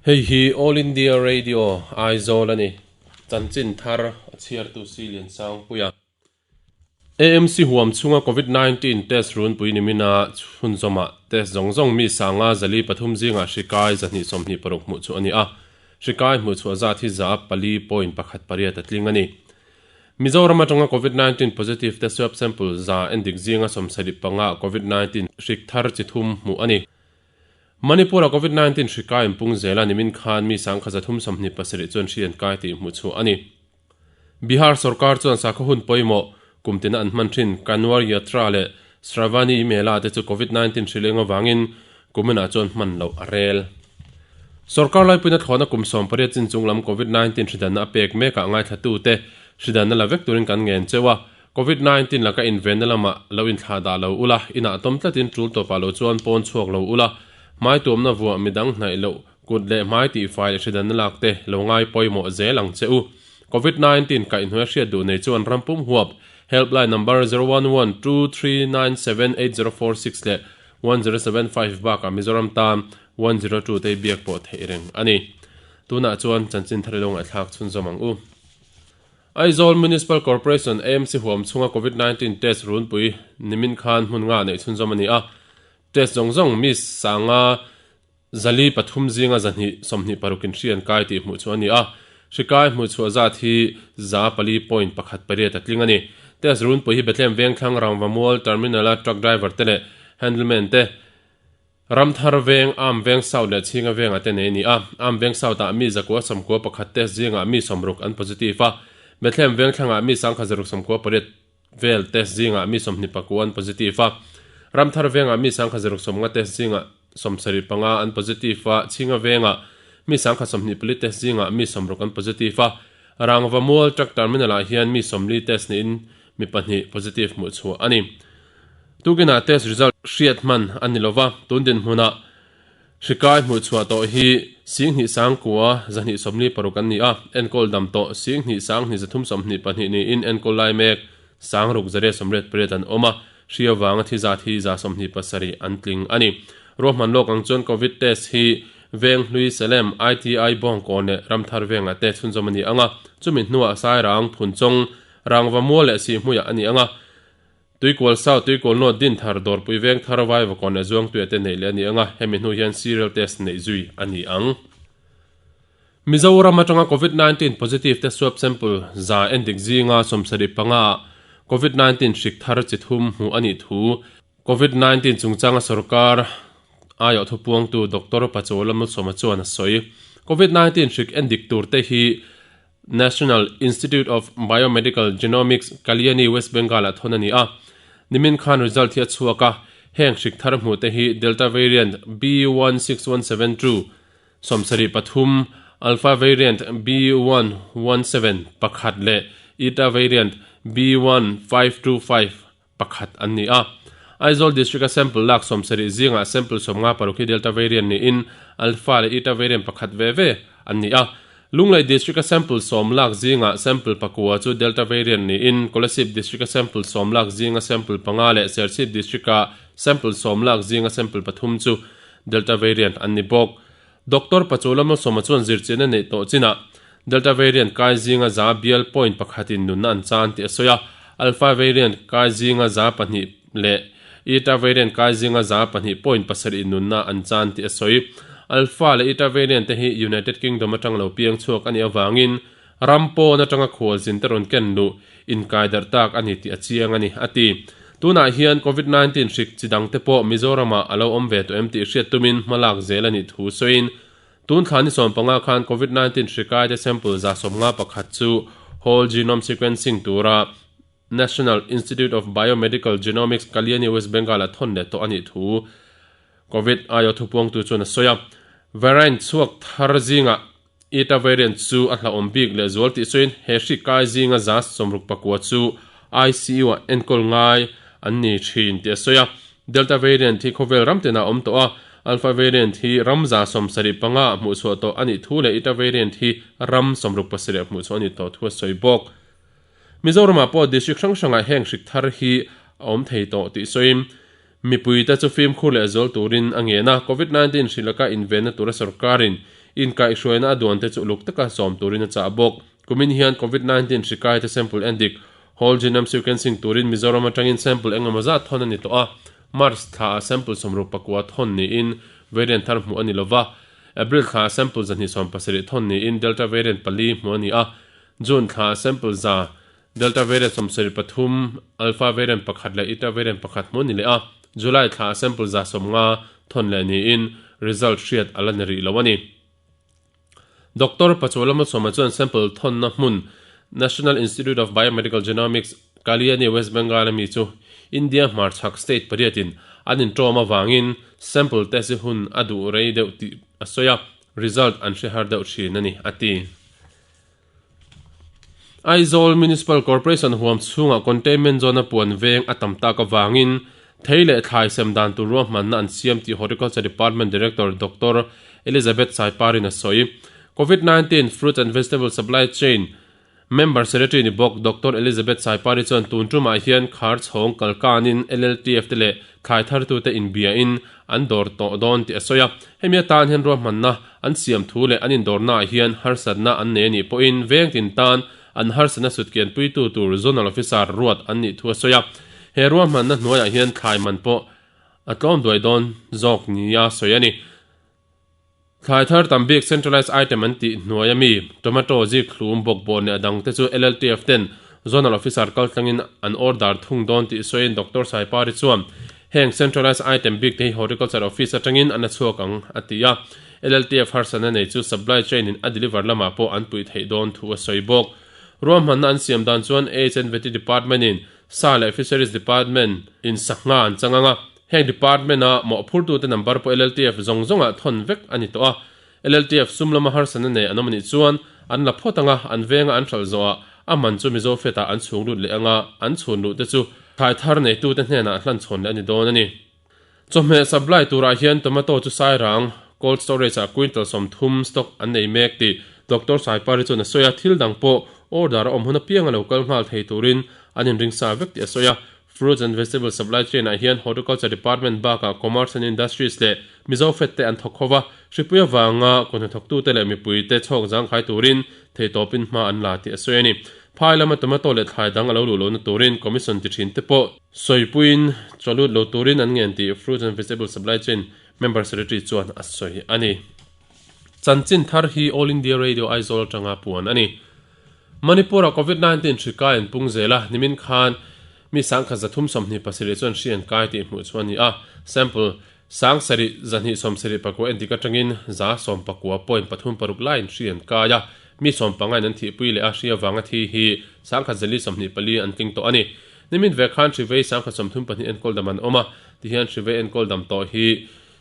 Hei hi All India Radio, Aizawl a ni. Chanchin thar a chhiartu Si Liansangpuia. AMC huam chhunga Covid 19 test runpui nimina chhunzawmah test zawng zawng mi sanga 403 zingah hri kai 226 hmuh chu a ni a. Hri kai hmuh chhuah zat hi 4.18 a tling a ni. Mizoram atanga Covid 19 positive te swab sample 100 zinga 75 Covid 19 hrik thar chi thum hmuh a ni. Manipur-a Covid 19 hri kai inpung zela nimin khan mi 1327 chuan hri an kai tih hmuh chhuah a ni. Bihar sorkar chuan sakhaw hun pawimawh kum tina an hman thin Kanwar Yatra leh Shravani Mela te chu Covid 19 hri leng avangin kuminah chuan hman loh a rel. Sorkar laipuina thlawhna kum 18 chin chung lam Covid 19 hri danna a pek mekah ngaithlatute hri danna la vek turin kan ngen cheu a. Covid 19 laka invenna lamah lo inthlah dah lo ula, inah tawm tlatin tul tawpah lo chuan pawn chhuak lo ula, hmai tuamna vuah midang hnaih loh kut leh hmai tihfai leh hridanna lak te lo ngai pawimawh zel ang che u. Covid 19 kaihhnuai hriat duh nei chuan rampum huap helpline number 0112397804 leh 1075 bakah Mizoram tan 102 te biak pawh theih reng a ni. Tunah chuan chanchin thar ilo ngaihthlak chhunzawm ang u. Aizawl Municipal Corporation, AMC, huam chhunga Covid 19 test runpui nimin khan hmun nga neih chhunzawm a ni a. Test zawng zawng mi sanga 403 zinga 226 in hri an kai tih hmuh chu a ni a. Hri kai hmuh chhuah zat hi 4.18 a tling a ni. Test runpui hi Bethlehem Vengthlang Rangvamual Terminal-a truck driver te leh handleman te, Ramthar Veng, Am Veng South leh Chhinga Vengah te nei a ni a. Am Veng South-ah mi 191 test zingah mi 60 an positive a. Bethlehem Vengthlangah mi 1698 vel test zingah mi 29 an positive a. Ramthar Vengah mi 1650 test zingah 75 an positive a. Chhinga Vengah mi 1024 test zingah mi 60 an positive a. Rangva Mual Truck Terminal-ah hian mi 40 test niin mi pahnih positive hmuh chhuah a ni. Tukinah test result hriat hman a ni lova, tun dinhmunah hri kai hmuh chhuah tawh hi 19,000 246 an ni a, enkawl dam tawh 19,232 niin enkawl lai mek 6,688 an awm a, hri avanga thi zat hi 127 an tling a ni. Ruahman lawk ang chuan Covid test hi Venghlui Salem, ITI Bawngkawn leh Ramthar vengah te chhunzawm a ni ang a, chumi hnuah Sairang, Phunchawng, Rangva mual leh Sihhmuiah a ni ang a, Tuikual South, Tuikual North, Dinthar, Dawrpui Vengthar, Vaivakawn leh Zuangtuia te neih leh a ni ang a, hemi hnu hian serial test neih zui a ni ang. Mizoram atanga Covid 19 positive te swab sample 100 zinga 75 ah Covid 19 hrik thar chi thum hmuh a nih thu Covid 19 chungchanga sorkar aiawh thupuangtu Doctor Pachuala Malsawma chuan a sawi. Covid 19 hrik endik tur te hi National Institute of Biomedical Genomics, Kalyani, West Bengal ah thawn a ni a. Nimin khan result hi a chhuak a, heng hrik thar hmuh te hi Delta variant B.1.617.2, 73, Alpha variant B.1.1.7, pakhat leh Eta variant B.1.525, pakhat an ni a. Aizawl District-a sample lak 70 zingah sample 56 hi Delta variant niin Alpha leh Eta variant pakhat ve ve an ni a. Lunglei District-a sample 10 lak zingah sample pakua chu Delta variant niin Kolasib District-a sample 10 lak zinga sample panga leh Serchhip District-a sample 10 lak zinga sample pathum chu Delta variant an ni bawk. Doctor Pachuala Malsawma chuan zirchianna neih tawh chinah Delta variant kai zinga za bial point pakhatin nunna an chan tih a sawi a, Alpha variant kai zinga za pahnih leh Eta variant kai zinga za pahnih point pasarih nunna an chan tih a sawi. Alpha leh Eta variant te hi United Kingdom atang lo piang chhuak a nih avangin ram pawn atanga khualzin te rawn ken luh inkai darh tak a ni tih a chiang a ni, a ti. Tunah hian Covid 19 hrik chi dang te pawh Mizoramah a lo awm ve tawh em tih hriat tumin hmalak zel a nih thu sawiin tun thla ni 15 khan Covid 19 hri kaite sample 151 chu whole genome sequencing tura National Institute of Biomedical Genomics, Kalyani, West Bengal a thawn leh tawh a nih thu Covid aio thupuangtu chuan a sawi a. Variant chhuak thar zingah Eta variant chu a hlauhawm bik leh zual tih sawiin he hri kai zinga 69 chu ICU ah enkawl ngai an ni thin tih a sawi a. Delta variant hi khawvel ram tinah a awm tawh a, Alpha variant hi ram 75 ah hmuh chhuah tawh a nih thu leh Eta variant hi ram 67 ah hmuh chhuah a nih tawh thu a sawi bawk. Mizoramah pawh district hrang hrangah heng hrik thar hi a awm thei tawh tih sawiin mipuite chu fimkhur leh zual turin a ngen a. Covid 19 hri laka invenna tura sorkarin Inkaihhruaina a duan te chu uluk taka sawm turin a chah bawk. Kumin hian Covid 19 hri kaite sample endik, whole genome sequencing, turin Mizoram atangin sample engemaw zat thawn a ni tawh a. March thla ah sample 64 thawn niin variant thar hmuh a ni lova. April thla ah sample 270 thawn niin Delta variant pali hmuh a ni a. June thla ah sample 100 Delta variant 73, Alpha variant pakhat leh Eta variant pakhat hmuh a ni leh a. July thla ah sample 150 thawn leh niin result hriat a la ni rih lo a ni. Doctor Pachuala Malsawma chuan sample thawnna hmun National Institute of Biomedical Genomics, Kalyani, West Bengal a mi chu India hmarchhak state pariatin an inṭawm avangin sample test hi hun a duh rei deuh tih a sawi a, result an hre har deuh thin a ni, a ti. Aizawl Municipal Corporation huam chhungah containment zone a puan veng a tam tak avangin thei leh thlai sem dan tur ruahmanna an siam tih Horticulture Department Director Doctor Elizabeth Saiparin a sawi. Covid 19 Fruits and Vegetable Supply Chain Member Secretary ni bawk Doctor Elizabeth Saipari chuan tun tumah hian khar chhawng kalkanin LLTF te leh thlai thartute inbiain an dawr tawh dawn tih a sawi a. Hemi atan hian ruahmanna an siam thu leh an indawrnaah hian harsatna an nei a nih pawhin veng tin tan an harsatna sutkianpuitu tur Zonal Officer ruat an nih thu a sawi a. He ruahmanna hnuaiah hian thlai man pawh a tlawm duai dawn zawk nia sawi a ni. Thlai thar tam bik centralized item an tih hnuai ami tomato, zik, hlum, bawkbawn leh a dang te chu LLTF ten Zonal Officer kaltlangin an order thung dawn tih sawiin Doctor Saipari chuan heng centralized item bik te hi Horticulture Office atangin an la chhuak ang a ti a. LLTF harsatna nei chu supply chain in a deliver lamah pawh an puih theih dawn thu a sawi bawk. Ruahmanna an siam dan chuan HNVT Department in Sa leh Fisheries Department in sangha an chang ang a. Heng department-a mawhphurtute number pawh LLTF zawng zawngah thawn vek a ni tawh a. LLTF sum lama harsatna nei an awm a nih chuan an la phawt ang a, an venga an hralh zawhah a man chu Mizo Fed-ah an chhung lut leh ang a, an chhun luh te chu thlai thar neitute hnenah hlan chhawn leh a ni dawn a ni. Chawhmeh supply turah hian tomato chu sairang, cold storage-ah quintal 30 stock an nei mek tih Doctor Saipari chuan a sawi a, thil dang pawh order a awm hun apianga lo kal nghal thei turin an inring sa vek tih a sawi a. Fruits and Vegetable Supply Chain ah hian Horticulture Department bakah Commerce and Industries leh Mizo Fed te an thawk ho va, hripui avanga kawhnathawktute leh mipuite chhawk zangkhai turin theihtawpin hma an la tih a sawi a ni. Phai lama tomato leh thlai dang a lo luh lohna turin Commission ti thin te pawh sawipuiin chawlut lo turin an ngen tih Fruits and Vegetable Supply Chain Member Secretary chuan a sawi a ni. Chanchin thar hi All India Radio Aizawl atanga puan a ni. Manipur-a Covid 19 hri kai an pung zel a, nimin khan mi 1327 chuan hri an kai tih hmuh chu a ni a, sample 7279 endik atangin 19.36 laiin hri an kai a, mi 15 in an thihpui leh a, hri avanga thi hi 1024 an tling tawh a ni. Nimin ve khan hri vei 1034 enkawl dam an awm a, tihian hri vei enkawl dam tawh hi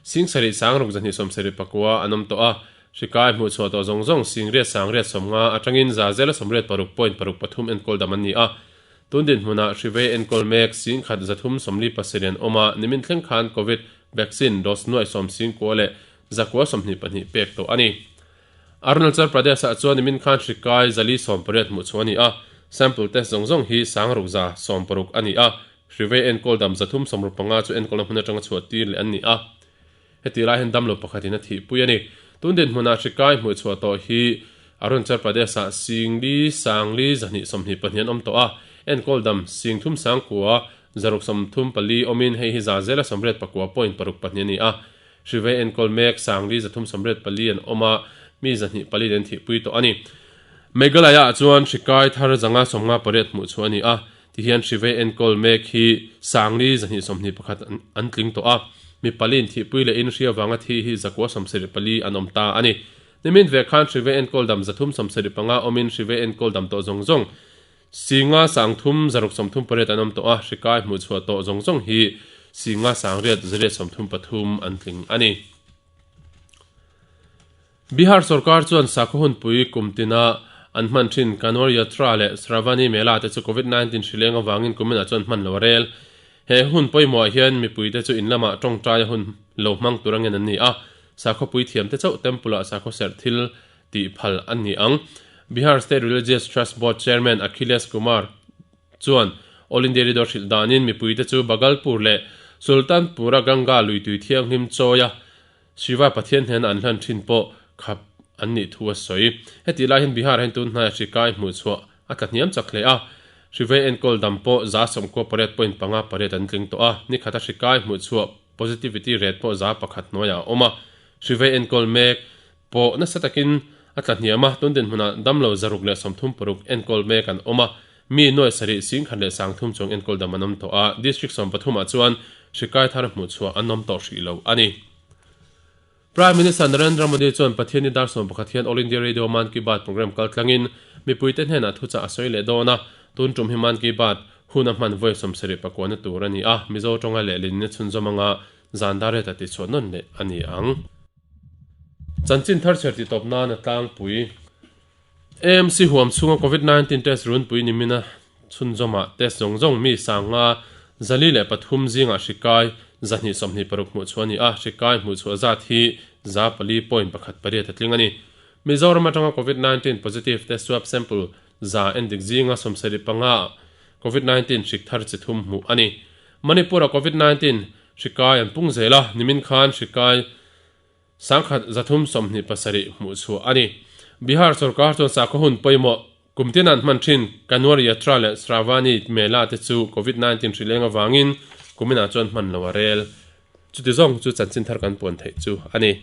76,279 an awm tawh a, Hri kai hmuh chhuah tawh zawng zawng Singriat Sangriat 50 atangin Zazela 86.63 enkawl dam an ni a. Tun dinhmunah hri vei enkawl mek Singkhat 347 an awm a, nimin thleng khan Covid vaccine dose nuaih sawm singkua leh zakua 22 pek tawh a ni. Arunachal Pradesh-ah chuan nimin khan hri kai 418 hmuh chhuah a ni a, sample test zawng zawng hi sangruk 160 a ni a, hri vei enkawl dam 365 chu enkawlna hmun atanga chhuah tir leh an ni a. Heti lai hian damlo pakhatin a thihpui a ni. Tun dinhmunah hri kai hmuh chhuah tawh hi Arunachal Pradesh-ah Singli, Sangli, 222 an awm tawh a, enkawl dam Singthum Sangkua, 634 awmin hei hi za zela 89.62 a ni a. Hri vei enkawl mek Sangli 384 an awm a, mi 204 an thihpui tawh a ni. Meghalaya-ah chuan hri kai thar 558 hmuh chhuah a ni a, Tihian hri vei enkawl mek hi Sangli 221 an tling tawh a, mi paliin thihpui leh in hri avanga thi hi 174 an awm ta a ni. Nimin ve khan hri vei enkawl dam 375 awmin hri vei enkawl dam tawh zawng zawng Singa Sangthum 638 an awm tawh a, hri kai hmuh chhuah tawh zawng zawng hi Singa Sangriat 833 an tling a ni. Bihar sorkar chuan sakhaw hunpui kum tina an hman thin Kanwar Yatra leh Shravani Mela te chu Covid 19 hri leng avangin kuminah chuan hman lo a rel. He hun pawimawhah hian mipuite chu in lamah tawngtai a hun lo hmang tur angin an ni a, sakhaw puithiamte chauh temple-ah sakhaw serh thil tih phal an ni ang. Bihar State Religious Trust Board Chairman Akhilesh Kumar chuan All India Radio hrilh danin mipuite chu Bhagalpur leh Sultanpur-a Ganga lui tui thianghlim chawia Shiva Pathian hnena an hlan thin pawh khap an nih thu a sawi. Hetih lai hian Bihar ah hian tun hnaia hri kai hmuh chhuah a tla hniam chak hle a, hri vei enkawl dam pawh 98.58 an tling tawh a, ni khata hri kai hmuh chhuah positivity rate pawh 1% hnuaiah a awm a, hri vei enkawl mek pawh nasa takin a tla hniam a, tun dinhmunah damlo 136 enkawl mek an awm a, mi nuai sarih 10,030 chuang enkawl dam an awm tawh a, district 13 ah chuan hri kai thar hmuh chhuah an awm tawh hrih lo a ni. Prime Minister Narendra Modi chuan Pathianni dar 11 hian All India Radio Mann Ki Baat programme kaltlangin mipuite hnenah thuchah a sawi leh dawn a, tun tum hi Mann Ki Baat hun a hman vawi 79 na tur a ni a, Mizo tawnga lehlin a chhunzawm anga zan dar reta tichhuah nawn leh a ni ang. Chanchin thar chher titawp nan a tlangpui. AMC huam chhunga Covid 19 test runpui nimina chhunzawmah test zawng zawng mi sanga 403 zingah hri kai 226 hmuh chhuah a ni a, hri kai hmuh chhuah zat hi 4.18 a tling a ni. Mizoram atanga Covid 19 positive test swab sample za endik zinga 75 Covid 19 hrik thar chi thum hmuh a ni. Manipur-a Covid 19 hri kai an pung zel a, nimin khan hri kai 1327 hmuh chhuah a ni. Bihar sorkar chuan sakhaw hun pawimawh kum tin an hman thin Kanwar Yatra leh Shravani Mela te chu Covid 19 hri leng avangin kuminah chuan hman lo a rel. Chuti zawng chu chanchin thar kan puan theih chu a ni.